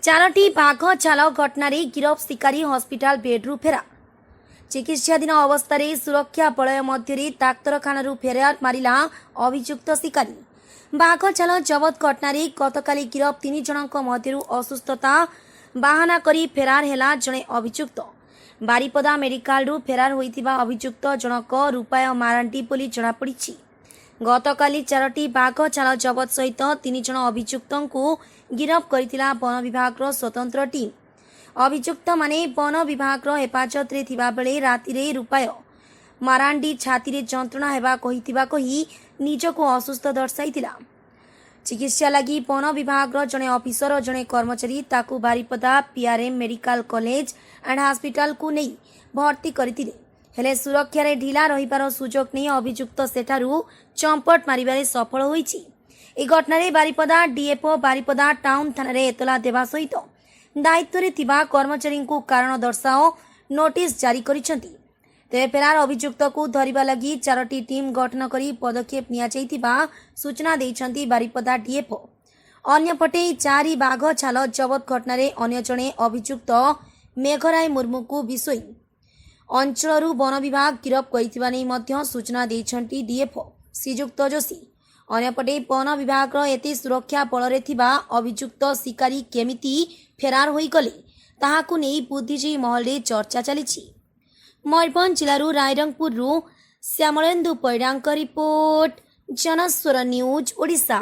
ଚାରୋଟି ବାଘ ଛାଲ ଘଟଣାରେ ଗିରଫ ଶିକାରୀ ହସ୍ପିଟାଲ ବେଡ୍ରୁ ଫେରାର। ଚିକିତ୍ସାଧୀନ ଅବସ୍ଥାରେ ସୁରକ୍ଷା ବଳୟ ମଧ୍ୟରେ ଡାକ୍ତରଖାନାରୁ ଫେରାର ମାରିଲା ଅଭିଯୁକ୍ତ ଶିକାରୀ। ବାଘ ଛାଲ ଜବତ ଘଟଣାରେ ଗତକାଲି ଗିରଫ 3 ଜଣଙ୍କ ମଧ୍ୟରୁ ଅସୁସ୍ଥତା ବାହାନା କରି ଫେରାର ହେଲା ଜଣେ ଅଭିଯୁକ୍ତ। ବାରିପଦା ମେଡିକାଲରୁ ଫେରାର ହୋଇଥିବା ଅଭିଯୁକ୍ତ ଜଣକ ରୂପାୟ ମାରାଣ୍ଡି ବୋଲି ଜଣାପଡ଼ିଛି। ଗତକାଲି ଚାରୋଟି ବାଘ ଛାଲ ଜବତ ସହିତ 3 ଜଣ ଅଭିଯୁକ୍ତଙ୍କୁ ଗିରଫ କରିଥିଲା ବନ ବିଭାଗର ସ୍ୱତନ୍ତ୍ର ଟିମ୍। ଅଭିଯୁକ୍ତମାନେ ବନ ବିଭାଗର ହେଫାଜତରେ ଥିବାବେଳେ ରାତିରେ ରୂପାୟ ମାରାଣ୍ଡି ଛାତିରେ ଯନ୍ତ୍ରଣା ହେବା କହିଥିବା କହି ନିଜକୁ ଅସୁସ୍ଥ ଦର୍ଶାଇଥିଲା। ଚିକିତ୍ସା ଲାଗି ବନ ବିଭାଗର ଜଣେ ଅଫିସର ଓ ଜଣେ କର୍ମଚାରୀ ତାକୁ Baripada PRM medical college and ହସ୍ପିଟାଲକୁ ନେଇ ଭର୍ତ୍ତି କରିଥିଲେ। ହେଲେ ସୁରକ୍ଷାରେ ଢିଲା ରହିବାର ସୁଯୋଗ ନେଇ ଅଭିଯୁକ୍ତ ସେଠାରୁ ଚମ୍ପଟ ମାରିବାରେ ସଫଳ ହୋଇଛି। ଏହି ଘଟଣାରେ ବାରିପଦା ଡିଏଫ୍ଓ ବାରିପଦା ଟାଉନ ଥାନାରେ ଏତଲା ଦେବା ସହିତ ଦାୟିତ୍ୱରେ ଥିବା କର୍ମଚାରୀଙ୍କୁ କାରଣ ଦର୍ଶାଅ ନୋଟିସ୍ ଜାରି କରିଛନ୍ତି। ତେବେ ଫେରାର ଅଭିଯୁକ୍ତକୁ ଧରିବା ଲାଗି ଚାରୋଟି ଟିମ୍ ଗଠନ କରି ପଦକ୍ଷେପ ନିଆଯାଇଥିବା ସୂଚନା ଦେଇଛନ୍ତି ବାରିପଦା ଡିଏଫ୍ଓ। ଅନ୍ୟପଟେ ଏହି ଚାରି ବାଘ ଛାଲ ଜବତ ଘଟଣାରେ ଅନ୍ୟ ଜଣେ ଅଭିଯୁକ୍ତ ମେଘରାୟ ମୁର୍ମୁଙ୍କୁ ବିଶୋଇ ଅଞ୍ଚଳରୁ ବନ ବିଭାଗ ଗିରଫ କରିଥିବା ନେଇ ମଧ୍ୟ ସୂଚନା ଦେଇଛନ୍ତି ଡିଏଫ୍ଓ ଶ୍ରୀଯୁକ୍ତ ଯୋଶୀ। ଅନ୍ୟପଟେ ବନ ବିଭାଗର ଏତେ ସୁରକ୍ଷା ବଳରେ ଥିବା ଅଭିଯୁକ୍ତ ଶିକାରୀ କେମିତି ଫେରାର ହୋଇଗଲେ, ତାହାକୁ ନେଇ ବୁଦ୍ଧିଜୀବୀ ମହଲରେ ଚର୍ଚ୍ଚା ଚାଲିଛି। ମୟୂରଭଞ୍ଜ ଜିଲ୍ଲାରୁ ରାଇରଙ୍ଗପୁରରୁ ଶ୍ୟାମଳେନ୍ଦୁ ପରିଡ଼ାଙ୍କ ରିପୋର୍ଟ, ଜନସ୍ୱର ନ୍ୟୁଜ୍ ଓଡ଼ିଶା।